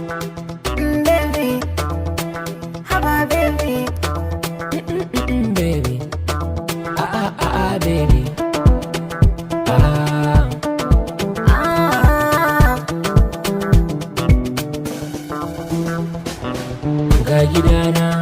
Baby, haba baby. Baby. Ah ah ah ah, baby. Ah. Ah. Ga gidana.